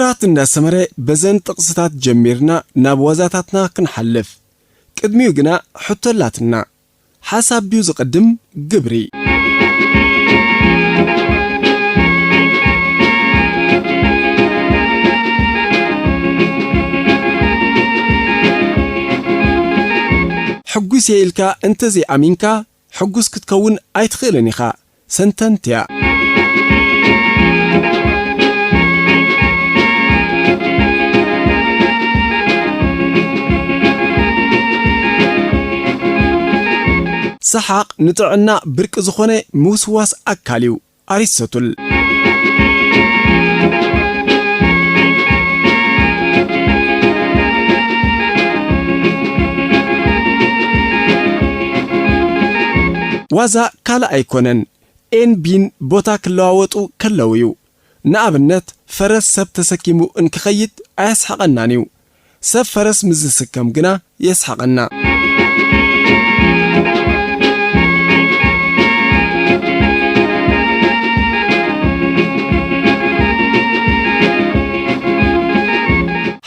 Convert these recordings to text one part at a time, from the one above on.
ኣት እንዳሰመረ በዘን ጥቕስታት ጀሚርና ናብ ዋዛታትና ክንሓልፍ። ቅድሚኡ ግና ሕቶ ኣላትና። ሓሳብ ድዩ ዝቕድም ግብሪ? ሕጉስ እየ ኢልካ እንተዘይኣሚንካ፣ ሕጉስ ክትከውን ኣይትኽእልን ኢኻ። ሰንተንትያ። ሰሓቕ ንጥዕና ብርቂ ዝኾነ ምውስዋስ ኣካል እዩ። ኣሪስቶትል። ዋዛ ካልእ ኣይኮነን፣ ኤን ቢን ቦታ ክለዋወጡ ከለዉ እዩ። ንኣብነት፣ ፈረስ ሰብ ተሰኪሙ እንክኸይድ ኣየስሕቐናን እዩ። ሰብ ፈረስ ምስ ዝስከም ግና የስሕቐና።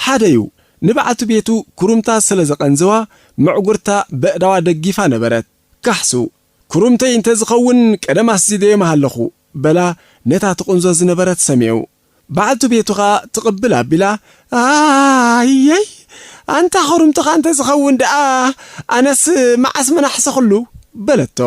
ሓደ እዩ፣ ንበዓልቲ ቤቱ ኩሩምታ ስለ ዘቐንዘዋ፣ መዕጉርታ በእዳዋ ደጊፋ ነበረት። ካሕሱ፣ "ኩሩምተይ እንተ ዝኸውን ቀደም ኣስዚደዮ ምሃለኹ" በላ ነታ ትቕንዞ ዝነበረት ሰሚዑ። በዓልቲ ቤቱ ኸኣ ትቕብል ኣቢላ፣ "ኣየይ፣ ኣንታ ኩሩምትኻ እንተ ዝኸውን ደኣ ኣነስ መዓስ ምናሕሰኽሉ" በለቶ።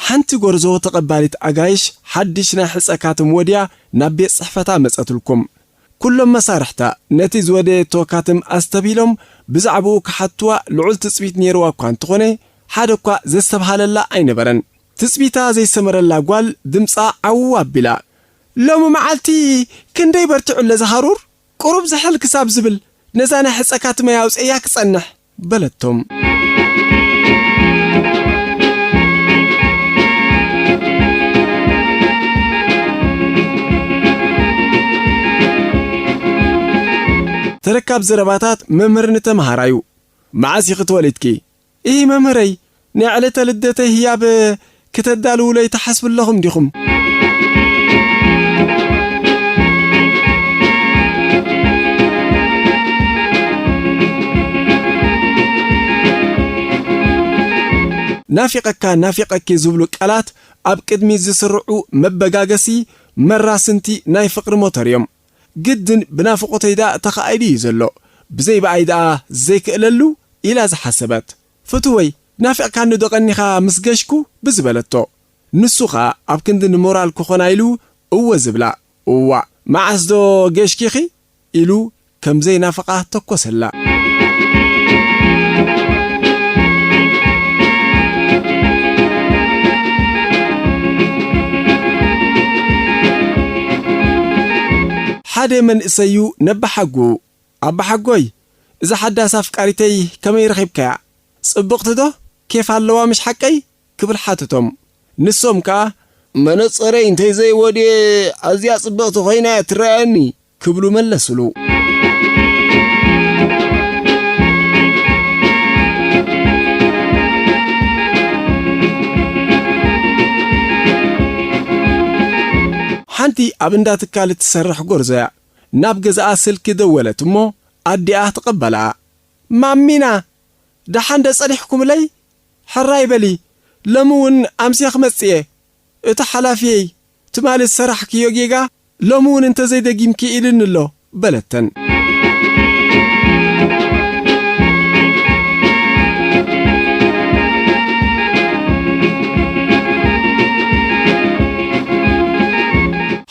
ሓንቲ ጎርዞ ተቐባሊት ኣጋይሽ ሓድሽ ናይ ሕጸ ካትም ወድያ ናብ ቤት ጽሕፈታ መጸትልኩም። ኩሎም መሳርሕታ ነቲ ዝወደየቶ ካትም ኣስተብሂሎም ብዛዕባኡ ክሓትዋ ልዑል ትጽቢት ነይርዋ እኳ እንተኾነ፣ ሓደ እኳ ዘስተብሃለላ ኣይነበረን። ትጽቢታ ዘይሰመረላ ጓል ድምጻ ዓው ኣቢላ፣ "ሎሚ መዓልቲ ክንደይ በርቲዑ ኣለዚ ሃሩር? ቁሩብ ዝሕል ክሳብ ዝብል ነዛ ናይ ሕጸ ካትመይ ኣውጽኤያ ክጸንሕ" በለቶም። ተረካብ ዘረባታት መምህር ንተምሃራዩ። "መዓስ ኢኺ ተወሊድኪ?" "እሂ መምህረይ፣ ናይ ዕለተ ልደተይ ህያብ ክተዳልዉለይ ትሓስቡ ኣለኹም ዲኹም?" ናፊቐካ፣ ናፊቐኪ ዝብሉ ቃላት ኣብ ቅድሚት ዝስርዑ መበጋገሲ መራስንቲ ናይ ፍቕሪ ሞተር እዮም። ግድን ብናፍቖተይ ደኣ ተኻኢሉ እዩ ዘሎ፣ ብዘይ ብኣይ ደኣ ዘይክእለሉ ኢላ ዝሓሰበት። ፍትወይ፣ ናፊቕካኒ ዶ ቀኒኻ ምስ ገሽኩ? ብዝበለቶ። ንሱ ኸኣ ኣብ ክንዲ ንሞራል ክኾና ኢሉ እወ ዝብላ። እዋእ፣ መዓስ ዶ ገሽኪኺ? ኢሉ ከም ዘይናፍቓ ተኮሰላ። ሓደ መንእሰዩ ነባሓጉ፣ "ኣባሓጎይ፣ እዛ ሓዳስ ኣፍቃሪተይ ከመይ ረኺብካያ? ጽብቕቲ ዶ? ኬፍ ኣለዋ ምሽ ሓቀይ?" ክብል ሓተቶም። ንሶም ከኣ፣ "መነጸረይ እንተይ ዘይወድየ ኣዝያ ጽብቕቲ ኮይና እያ ትረኣየኒ" ክብሉ መለስሉ። ሓንቲ ኣብ እንዳ ትካል እትሰርሕ ጎርዞ እያ። ናብ ገዛኣ ስልኪ ደወለት እሞ ኣዲኣ ተቐበላ። "ማሚና፣ ደሓን ዶ ጸኒሕኩምለይ? ሕራይ በሊ፣ ሎሚ እውን ኣምስየ ክመጽእ እየ። እቲ ሓላፊየይ፣ ትማሊ ዝሰራሕክዮ ጌጋ ሎሚ እውን እንተዘይደጊምኪ ኢሉኒ ኣሎ" በለተን።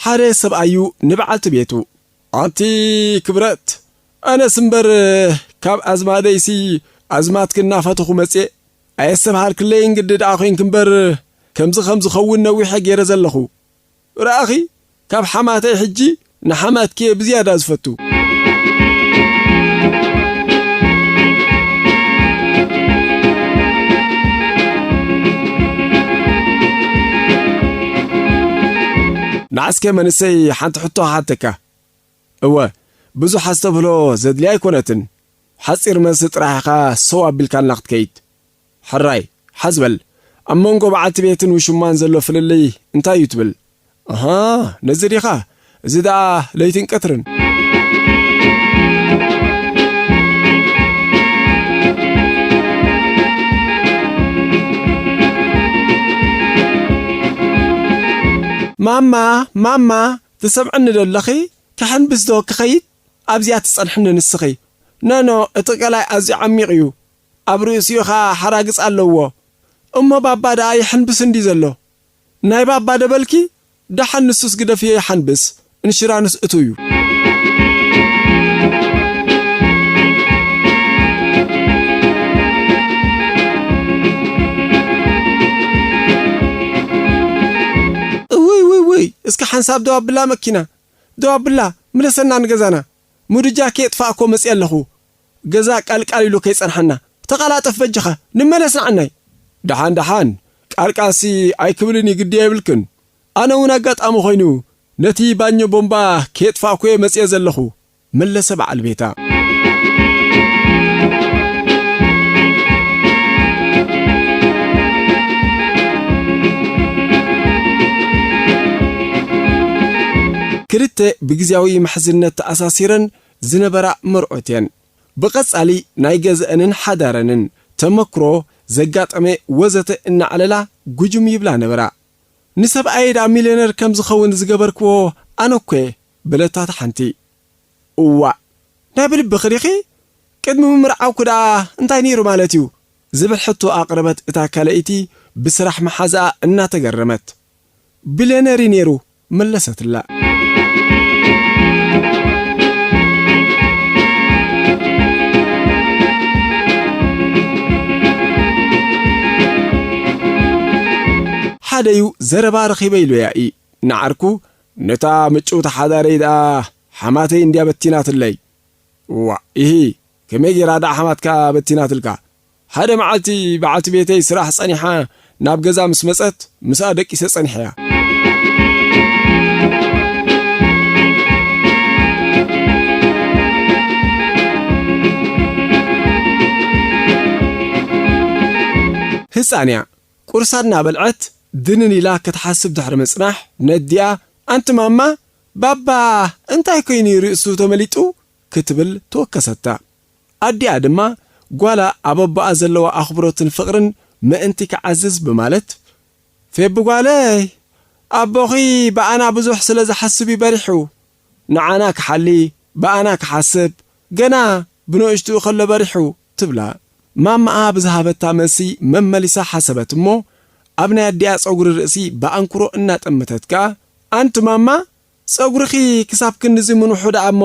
ሓደ ሰብኣዩ ንበዓልቲ ቤቱ፣ "ኣንቲ ክብረት፣ ኣነስ እምበር ካብ ኣዝማደይሲ ኣዝማትኪ እናፈተኹ መጽየ። ኣየስተብሃልክለይን ግዲ ደኣ ኮይንኪ እምበር፣ ከምዚ ከም ዝኸውን ነዊሐ ገይረ ዘለኹ። ረኣኺ፣ ካብ ሓማተይ ሕጂ ንሓማትኪ እየ ብዝያዳ ዝፈቱ።" ንዓስከ መንእሰይ ሓንቲ ሕቶ ክሓተካ። እወ፣ ብዙሕ ኣስተብህሎ ዘድልያ ኣይኮነትን። ሓጺር መልሲ ጥራሕ ኢኻ ሰው ኣቢልካልና ክትከይድ። ሕራይ፣ ሓዝ በል። ኣብ መንጎ በዓልቲ ቤትን ውሽማን ዘሎ ፍልልይ እንታይ እዩ ትብል? ኣሃ፣ ነዚ ዲኻ? እዚ ደኣ ለይትን ቀትርን። ማማ፣ ማማ፣ ትሰምዕኒ ዶ ኣለኺ? ክሕንብስ ዶ ክኸይድ? ኣብዚኣ ትጸንሕኒ ንስኺ። ኖኖ፣ እቲ ቀላይ ኣዝዩ ዓሚቕ እዩ። ኣብ ርእሲኡ ኸኣ ሓራግጽ ኣለዎ። እሞ ባባ ደኣ ይሕንብስ እንዲ ዘሎ። ናይ ባባ ዶ በልኪ? ደሓን ንሱስ ግደፍዮ ይሓንብስ። እንሽራንስ እቱ እዩ። እውይ፣ ውይ፣ ውይ፣ እስከ ሓንሳብ ደው ኣብላ መኪና። ደው ኣብላ፣ ምለሰና ንገዛና። ምድጃ ከየጥፋእኮ መጽየ ኣለኹ። ገዛ ቃልቃል ኢሉ ከይጸንሓና። ተቐላጠፍ በጃኻ፣ ንመለስ ንዓናይ። ደሓን፣ ደሓን፣ ቃልቃልሲ ኣይክብልን እዩ፣ ግዲ የብልክን። ኣነ እውን ኣጋጣሚ ኮይኑ ነቲ ባኞ ቦምባ ከየጥፋእኩ እየ መጽየ ዘለኹ፣ መለሰ በዓል ቤታ። ክልተ ብግዝያዊ ምሕዝነት ተኣሳሲረን ዝነበራ መርዑት እየን። ብቐጻሊ ናይ ገዝአንን ሓዳረንን ተመክሮ ዘጋጠመ ወዘተ እናዕለላ ጉጅም ይብላ ነበራ። ንሰብኣየ ደኣ ሚልዮነር ከም ዝኸውን ዝገበርክዎ ኣነ እኮ እየ፣ በለታ እታ ሓንቲ። እዋእ፣ ናይ ብልብኺ ዲኺ? ቅድሚ ምምርዓውኩ ደኣ እንታይ ነይሩ ማለት እዩ? ዝብል ሕቶ ኣቕረበት እታ ካልኣይቲ ብስራሕ መሓዛኣ እናተገረመት። ቢልዮነር እዩ ነይሩ፣ መለሰትላ። ሓደዩ ዘረባ ረኺበ ኢሉ ያኢ ንዓርኩ፣ ነታ ምጭውቲ ሓዳረይ ደኣ ሓማተይ እንድያ በቲናትለይ። እዋእ፣ ኢሂ፣ ከመይ ጌራ ደኣ ሓማትካ በቲናትልካ? ሓደ መዓልቲ በዓልቲ ቤተይ ስራሕ ጸኒሓ ናብ ገዛ ምስ መጸት፣ ምስኣ ደቂሰ ጸኒሐያ። ህጻን እያ። ቁርሳ እናበልዐት ድንን ኢላ ክትሓስብ ድሕሪ ምጽናሕ፣ ነዲኣ፣ "ኣንቲ ማማ፣ ባባ እንታይ ኮይኑ እዩ ርእሱ ተመሊጡ?" ክትብል ተወከሰታ። ኣዲኣ ድማ ጓላ ኣብ ኣቦኣ ዘለዋ ኣኽብሮትን ፍቕርን ምእንቲ ክዓዝዝ ብማለት፣ "ፌቢ ጓለይ፣ ኣቦኺ ብኣና ብዙሕ ስለ ዝሓስብ እዩ በሪሑ። ንዓና ክሓሊ፣ ብኣና ክሓስብ፣ ገና ብንእሽትኡ ከሎ በሪሑ" ትብላ። ማማኣ ብዝሃበታ መልሲ መመሊሳ ሓሰበት እሞ፣ ኣብ ናይ ኣዲኣ ጸጉሪ ርእሲ ብኣንክሮ እናጠመተት ከኣ፣ "ኣንቲ ማማ፣ ጸጉርኺ ክሳብ ክንድዚ ምንውሑ ደኣ እሞ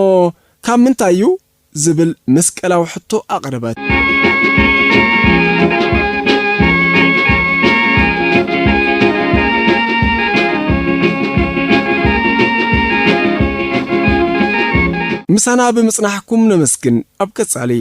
ካብ ምንታይ እዩ?" ዝብል መስቀላዊ ሕቶ ኣቕረበት። ምሳና ብምጽናሕኩም ነመስግን። ኣብ ቀጻሊ።